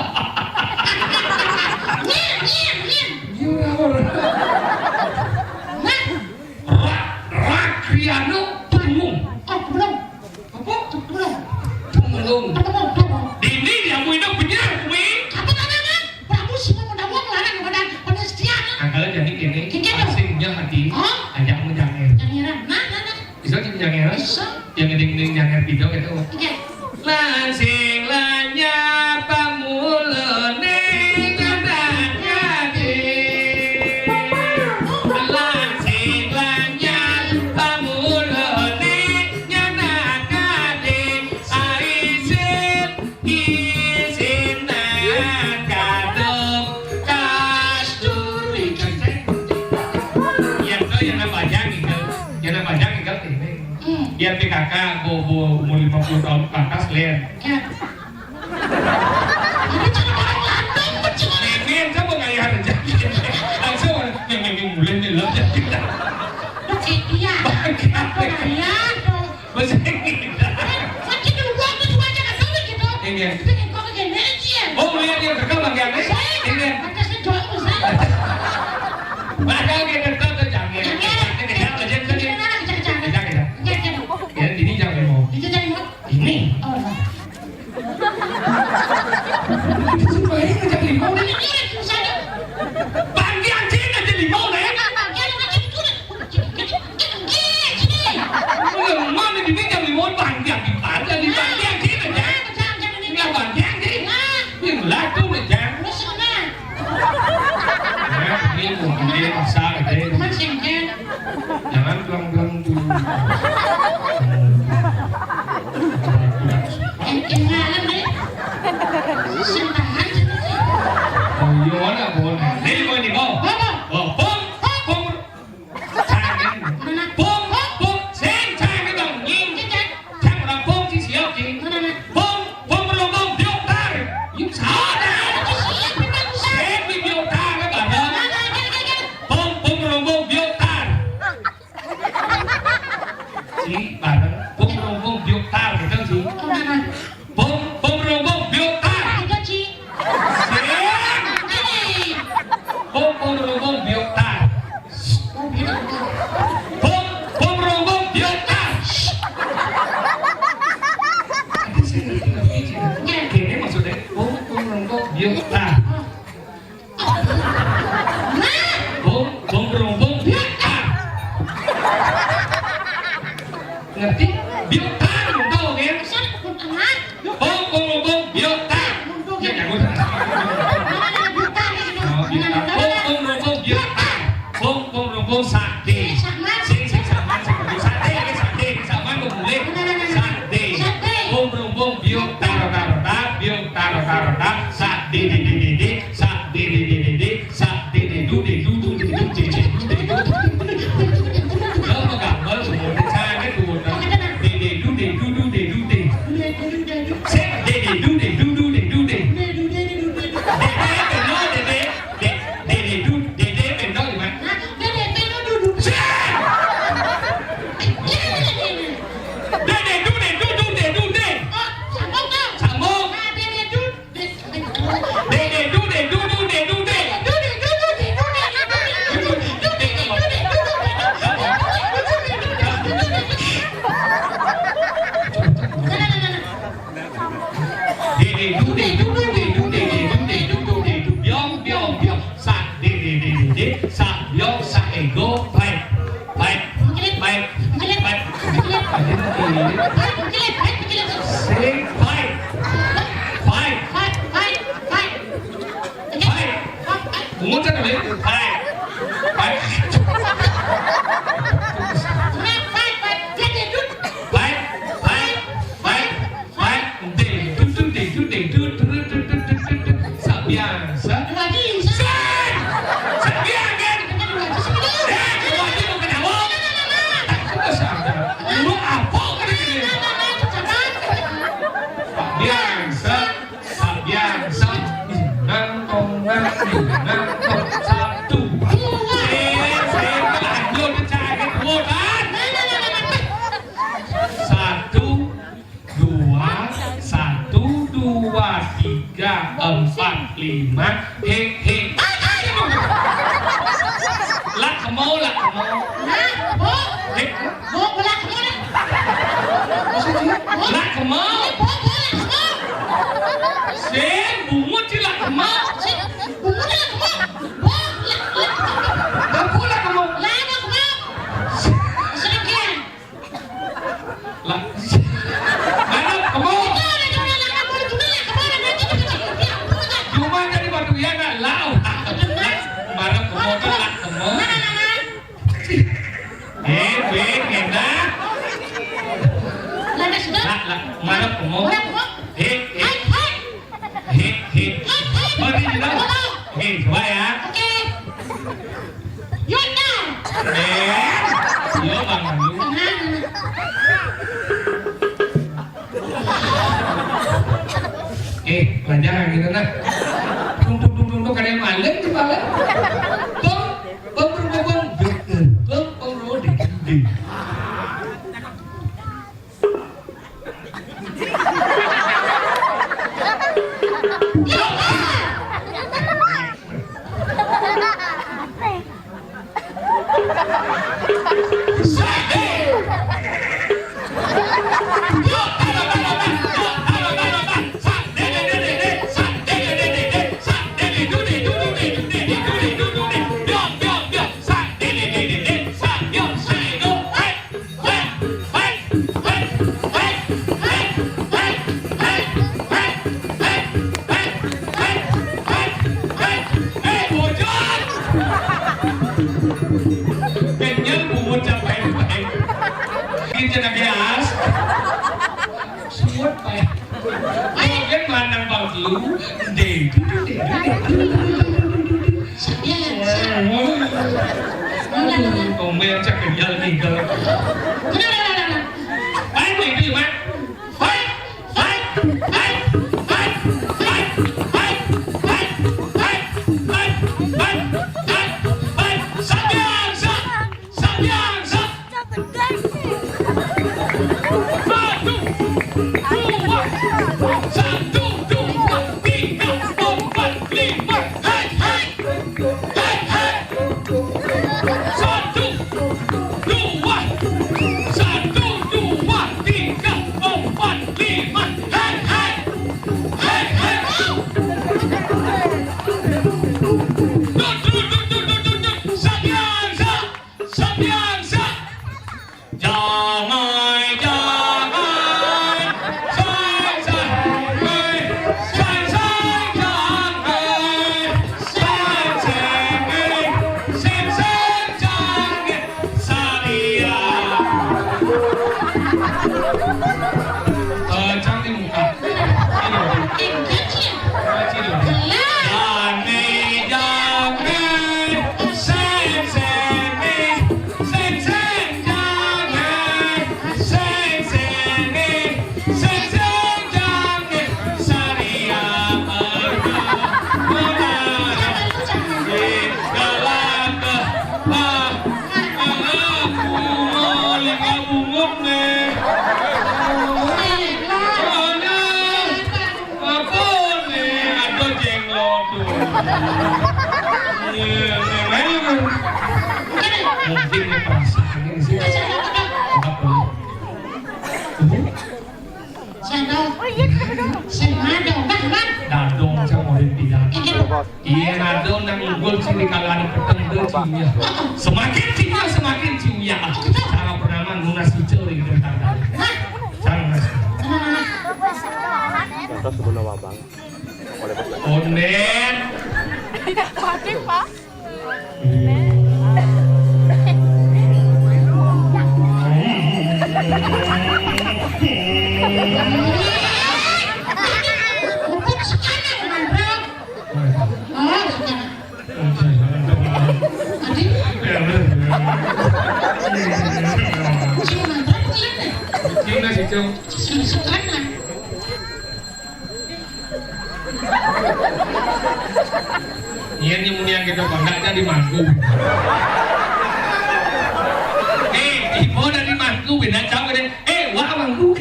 Nyir, nyir, nyir. Nyir, apa? Nah. Ra-, Rakriano Tumung. Oh, belum. Apa? Belum. Tumulung. Tumulung, Tumulung. Dini yang mau hidup benar, Umi. Apa namanya? Prabu Simo Menawa melarang kepada penestiaan. Nah, kalau jadi gini, Gini tuh. Asingnya hati, Hah? Ajak menjangir. Jangiran. Nah, nah, nah. Bisa jadi jangiran? Bisa. Yang gede-gede jangiran video gitu. Oke. Lansing lanyar pamulane nyandak adi. Lansing lanyar pamulane nyandak adi. Aisin isin kadung kasturi. Yang tuh yang apa aja gitu. Yang apa aja gitu ini. Hmm. Biar P K K, bo, bo, umur Waktu tahun patas, Len. Ya. Ini cuma orang lanang, cuma Len, siapa ngayah rezeki? Langsung, yang, yang, yang mulai nih, lah. Oke, iya. Bangga. Apa ya, tuh? Bahasa Inggris. Kan kita buat tuh cuma aja kan, gitu. Iya. Itu kan kok kayak manajer. Oh, lihat yang rekam, Bang, ya? Saya, Iya. Patasnya jauh, saya. Padahal dia rekam tuh, jangan. Jangan. Jangan, jangan, jangan. Jangan, jangan. Jangan, jangan. Ya, ini jangan mau. Itu jangan mau. Ini. Oh, nah. Itu supaya ngajak limau, nah. Ini, ini, susah, nih. Panjang sih ngajak limau, nah, ya. Panjang macam itu, nah. Ini, ini, ini, sini. Lemah nih, ini jam limau panjang, di panjang, di panjang sih, nah, ya. Jangan, jangan, ini. Nggak panjang sih. Nah. Yang laku, nah, ya. Terus, nah. Nah, ini mau gede, besar, gede. Cuman singkat. Jangan belang-belang dulu. Yang kenalan deh. Sing tahan sih. Oh, iya, mana, Bon? Ini, Bon, ini, Bon. Apa? Oh, Bon, Bon. Mana? Bon, Bon, sing, sing, Bon, nying. Cek, cek. Cek, orang Bon, si siap, si. Mana, mana? Bon, Bon, Bon, Bon, Biotar. Yuk, salah. Sing, Biotar, mana? Mana, mana, mana? Bong, bong, rombong, biotar. Si, bareng. Bong, rombong, biotar, gitu, si. Bong, bong, rombong, biotar. Sing. Bong, bong, rombong, biotar. Bong, bong, rombong, biotar. Ini maksudnya, bong, bong, rombong, biotar. Bong, bong, berong, bong, biar. Ngerti? Biar, tahu, ya? Bong, bong, berong, bong, biar. Ya, ya, udah. Oh, biar. Bong, bong, berong, bong, biar. Bong, bong, berong, bong, sate. Sing, sing, saman, sing, sate, ya, sate, saman, boleh. Sate. Bong, berong, bong, biar. Tar, tar, tar, biar, tar, tar, tar. Sate, de, de, de, de, de. Sa, de, de, de, de, de, sa, de, de, du, de, du, du, de, du, de, de, du, de, du. Lo mau gambar semua, saya kan dua orang. De, de, du, de, du, du, de, du, de. Se, de, de, du, de, du, du, de, du, de. De, de, de, no, de, de, de, de, de, du, de, de, de, no, di mana? Se. De, de, du, de, du, du, de, du, de. Sambung. Biong, biong, biong. Sa, de, de, de, de, de. Sa, biong, sa, ego, baik. Fight. Fight. Fight. Fight. Say fight. Fight. Fight. Bungut kan tadi? Fight. Fight. Fight. Fight. Fight. Fight. Ding, dut, dut, ding, dut, ding, dut, dut, dut, dut, dut, dut, dut. Sabian, sa-, Dua jus. Sen! Sabian, kan? Bukan dua jus, ini. Eh, dua jus bukan awak. Nah, nah, nah, nah. Tak, tak, tak, tak. Lu apa kena sini? Nah, nah, nah, nah, jangan. Sabian, sa-, sabian, sa-, nang, tong, nang, nang, tong. Satu. Dua. Eh, saya telah lanjut ke cari kuota. Nah, nah, nah, nah, nah. Satu. Dua, satu, dua, tiga, empat, lima, he, he. Lah kemau, lah kemau. Hah? Bo? He? Bo, bo lah kemau. Maksudnya? Bo? Lah kemau. Bo, bo lah kemau. Sen, bungut sih lah kemau. Sen, bungut lah kemau. Bo, lah, lah kemau. Lah, bo lah kemau. Lah, lah kemau. Sedikit. Lah. Mana kemau? Cuma tadi waktu ya nak lau. Mana kemau tu lah kemau. Eh, Ben, enak. Lah, lah, mana kemau? Eh, eh. Hei, hei. Mari kita. Hei, coba ya. Oke. Yuk, dah. Eh, yo, Bang Mandu. Tenang. Eh, pelajaran gitu nah. Tung tung tung tung tung, kada yang maling di bawah. Bang, bang, bang, bang, bang, bang, bang, bang, bang, bang, bang, bang. Kenyal bungut capek. Kita lagi as. Suwet bae. Ayo kan lanang bang lu. Ndek. Iya, iya. Aduh, komel cak kenyal tinggal. Ayo, ayo, ayo. Baik, baik, baik, Mat. Baik, baik, baik. Sampeyan, sa-, Sampeyan, sa-, satu, dua, satu, dua, tiga, empat, lima. Hei, hei, hei, hei. Satu, dua, satu, dua, tiga, empat, lima. Hei, hei, hei, hei. Duduk, duduk, duduk, duduk. Sampeyan, sa-, Sampeyan sa-, jangai, jangai, seng, seng, eh, seng, seng, jangai, seng, seng, eh, seng, seng, jangai, saria. Eh, cantik muka. Ini, ini. Ini, ini. Jane, jane, seng, senge, seng, seng, jane, seng, senge, seng, seng, jane, saria, ayo, mana, eh, galak, ah, aku mau lima bungut nih. Mana? Apa nih? Ada jenglot tuh. Iya, memang. Mungkin ini perasaan ini sih. Apa? Sing ada, Bang, Bang. Dadong sama orang tidak. Iya, dadong nang unggul sini kalau ada peteng tuh, ciumnya. Semakin ciumnya, semakin ciumnya. Cara bernama nunas hijau di depan. Cara nunas. Terus sebelum abang. Onet. Mati, Pak. Gimana sih, Cung? Iya, ini muni yang kita bangga dari mangku. Eh, ibu dari mangku, beda jauh deh. Eh, wah, mangku.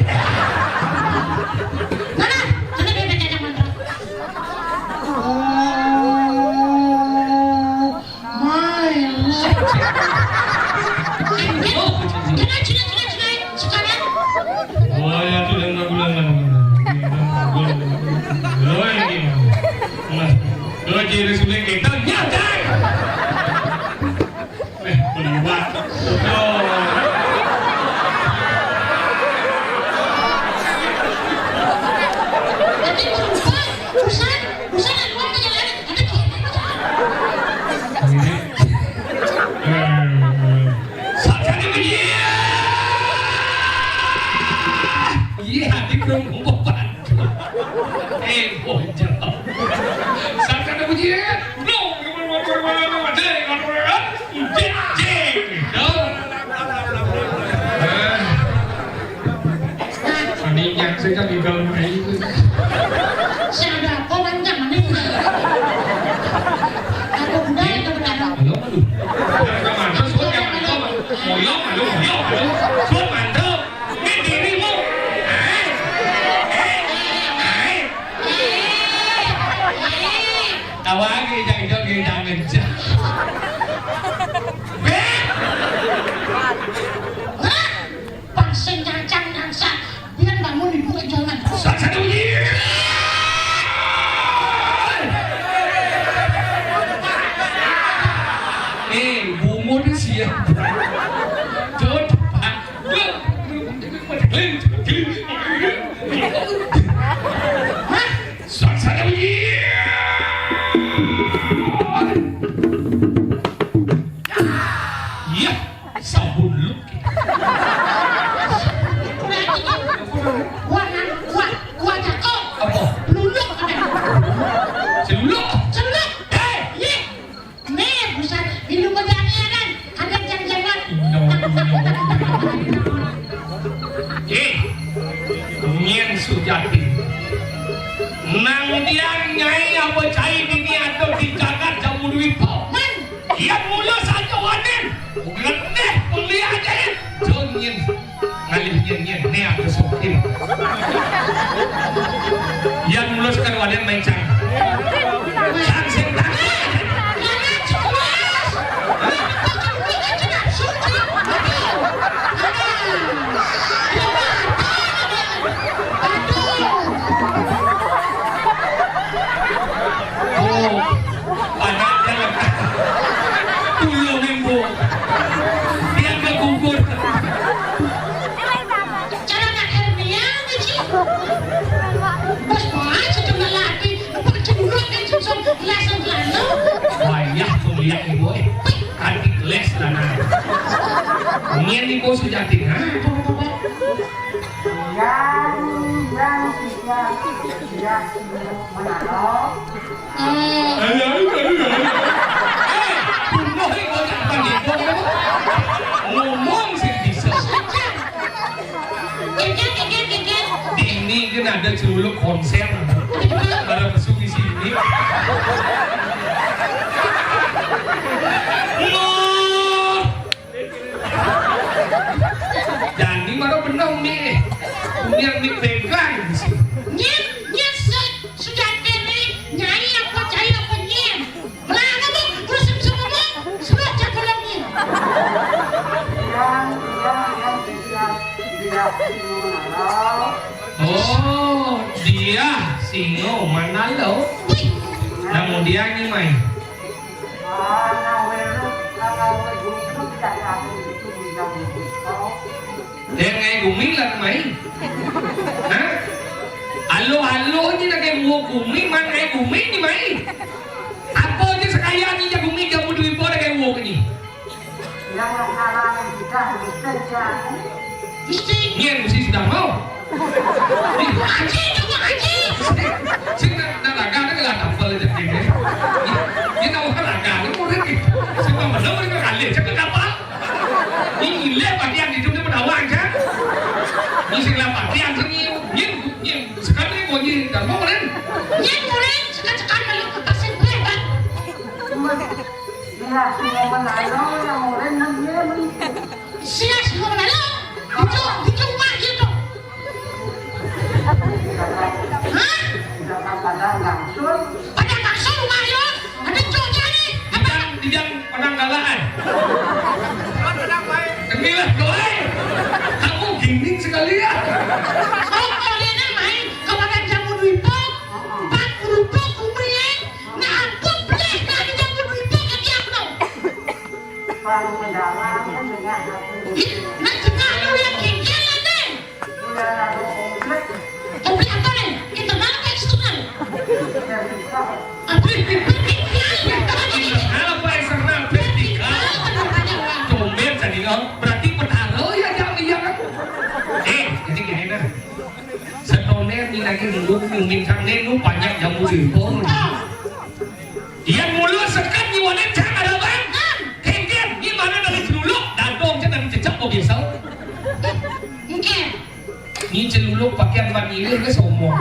Mana? Mana dia baca mantra? Oh. My Lord. Kena, kena, kena, kena. Sekarang. Wah, ya, tuh, dan lagu, lagu, lagu. Lo yang gimana? Nah, lo jadi suling kita, ya, Cai. Eh, beli waktu. Yo. Nanti susah, susah, susah, nanti mau nanya lagi. Sakit ini. Iya, di belum ngomong bantu. Eh, bocah. Sakit ini. Belum, belum, belum, belum, belum, belum. Dek, belum, belum, belum. Cek, cek. Gitu. Eh. Ini yang saya kan di dalam air itu. Awake jang-jang jangan. Beb! Hah? Pang sing nyacang nyangsak. Biar bangun ibu jangan. Satu bunyi. Eh, bungut siap. Tuh, Pak. Hah? Saksana. Iya, sabun lu. Wah, wah, wah, cakep. Apa? Luluk, ada. Celuluk? Celuluk. Eh! Iya. Nih, buset, minum bedanya kan, ada jang-jangan. Ih, nyén Sujati. Nang dian nyai apa cai dini ada di jagat Jambu Dwipa. Man. Yén mula saja wanen, ngeteh kuliah aja. Jun nyén. Ngalih nyén, nyén, né ada sokin. Yan mulus kan wadah main cang. Cang sing tang. Oh, panak jalan. Tuyul nimbung. Dia ke gugur. Cara nak hernia ni, Cik. Bos, bos, cuma lagi. Nampak cemurut kan, susung, gelas dan celana. Wayah kuliah ni, boy. Tadi gelas celana. Nian ni, bos, sejati. Ha? Yang, yang tidak, tidak menolak. Eh, bunuh ni bocah pandita. Ngomong sing bisa. Geger, geger, geger. Dini kan ada celuluk konser. Ada juga. Barang besuk di sini. Loh. Jani mara beneh umi. Umi, umi pegang. Nyén, nyén se-, sujati né, nyai apa cai apa nyén? Lah, ngomong, terus bisa ngomong, suruh cak ulang nyén. Yang, yang, yang, yang, yang, Oh, dia singo manalo. Wih. Namun dia ni mai. Dia ngai gumi lah mai. Hah? Alo-alo ni nak ngai gumi, man ngai gumi ni mai. Apa je sekaya ni je gumi Jambu Dwipa nak ngai gumi ni? Yang nak ngarang kita mesti. Mesti. Nyén mesti sudah mau. Haji, coba haji. Sing nak, nak laga nak lah kapal je ni. Ini nak orang laga ni murid ni. Sing mana boleh kali cakap kapal. Ini ilah bagian itu dia menawang kan. Ini sing lah bagian sini. Nyén, nyén sekali kau nyén dah mau kan. Nyén boleh sekat-sekat kalau kasih berapa. Iya, semua menalo yang orang nanya. Sias lu mana? Itu, itu mah gitu. Hah? Padang langsung. Padang langsung mah ya. Ada cocok nih. Apa? Dijang, dijang padang galaan. Temilah doai. Kamu gini sekalian. Oh, kalian main ke Padang Jambu Dwipa. Pak Kerupuk, Umri, nah, aku beli dari Jambu Dwipa ke dia, no. Ih, nah, dengar lu yang gengkel, ya, Neng. Komplek apa, Neng? Internal apa eksternal? Apa? Internal apa eksternal? Vertikal. Tumben tadi, no. Berarti petara ya, jangan iya, kan? Eh, jadi gini, nah. Setoné ni lagi nunggu, mungkin kan, Neng, nu banyak Jambu Dwipa. Yang mula sekat ni wadah cak ada bang. Kengkeng, ni mana dari celuluk? Dadong cak dari cecak kau biasa. Oke. Ni celuluk pakaian ban ilih ke sombong.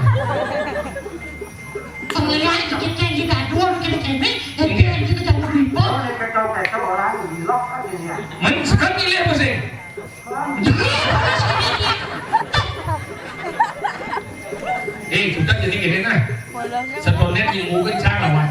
Pengelah dikit yang kita dua, kita kene, yang kita kita Jambu Dwipa. Kalau dia kacau-kacau orang gilok kan dia. Men sekat ilih apa sih? Eh, kita jadi gini nah. Setoné ni mungkin cara lawan.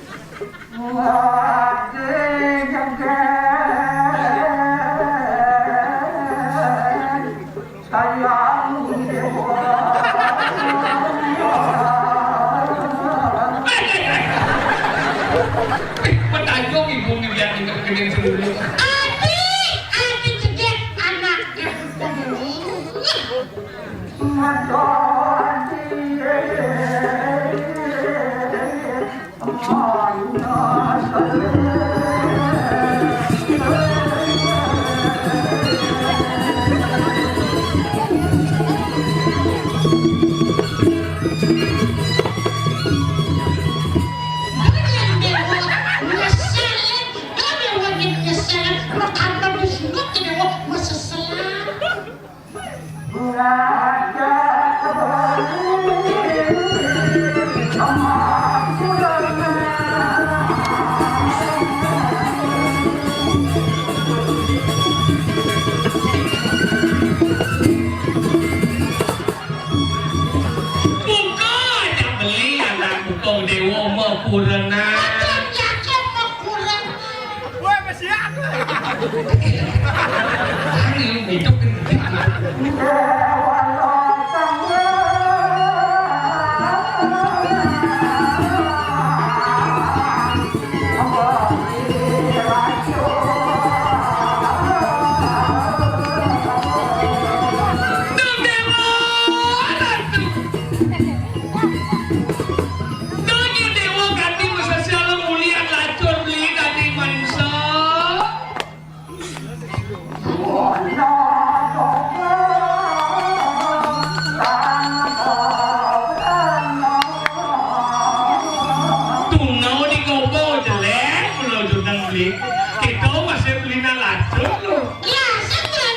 Sayang. Petayung ibu ngeliat ini kening dulu. Adi, adi cedek anak. Buka aja beli anak buka dewa mapurana. Aduh, cakep mapurana. Woi, masih aku. Ini hidup ini. Donya Dewa Gandhi masasiala mulian lacur beli dadi manungsa. Tuna di gobo jelek, lo junang beli. Kita masih beli na lacur lo. Ya, saya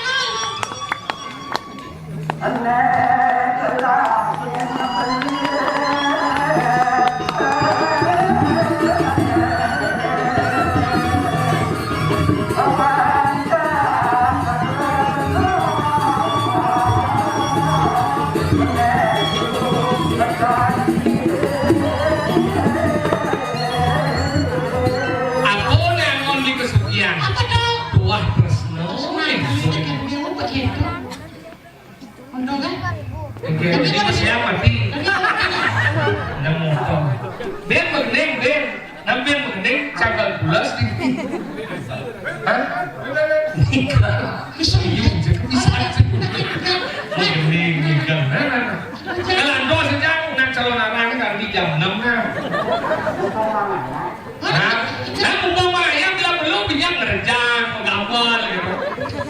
Aku nangon di kesukian. Apa tuh? Tuah tresno. Tresno, iya, begitu. Oke, ini masih apa, Ti? Nemu apa? Ben, begending, Ben. Nang Ben begending, cangkal bulas, Ti. Hah? Nikah. Iya, jadi bisa. Begending, nikah. Nah, nah, nah. Kalau ando saja, nak calon anak ini kan di jam enam, nah. Nah, nah, umpama ya, bila perlu, pinjam ngerjang, menggambar, gitu.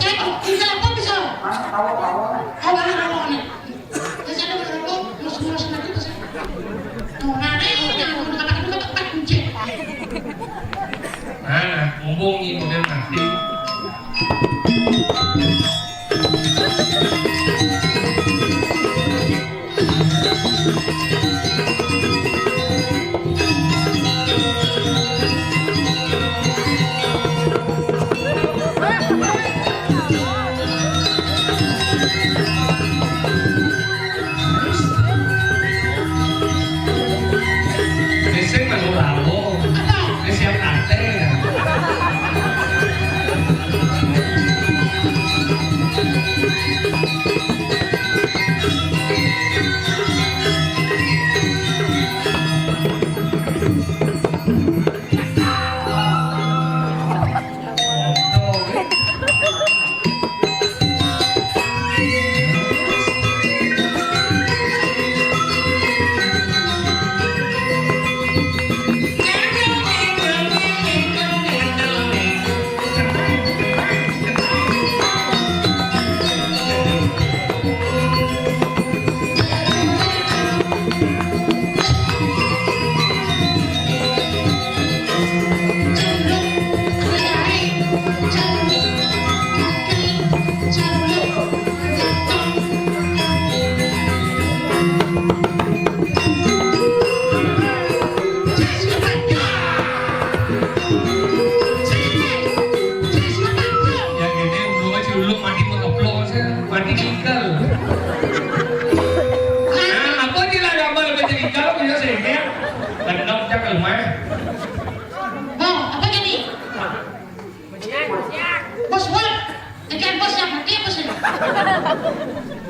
Eh, tinggal apa bisa? Hah? Tahu, tahu. Tahu, tahu, tahu, nih. Nah, mumpung ini udah mati.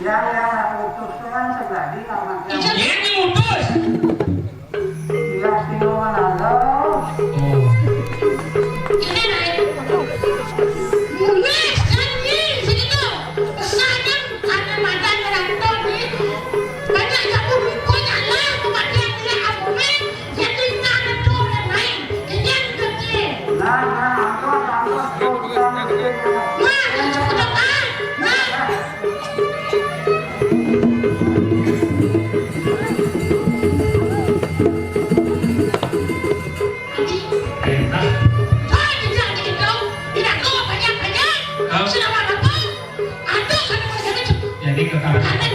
Yang, yang utus tuh kan sebadi namanya. Iya. Ini utus. Iya, sih, mana lo? Oh. Ini naik. Mulai sekarang ini, sini tuh. Pesanan ada madan penonton nih. Banyak yang berubah, banyak lah kematian dia, amin. Jadi, tangan tuh orang lain. Jadi, yang gede. Nah, nah, angkot, angkot, tuh, kita bikin, ya. Nah, itu sudah, ah. Nah. Jadi, kekalahan.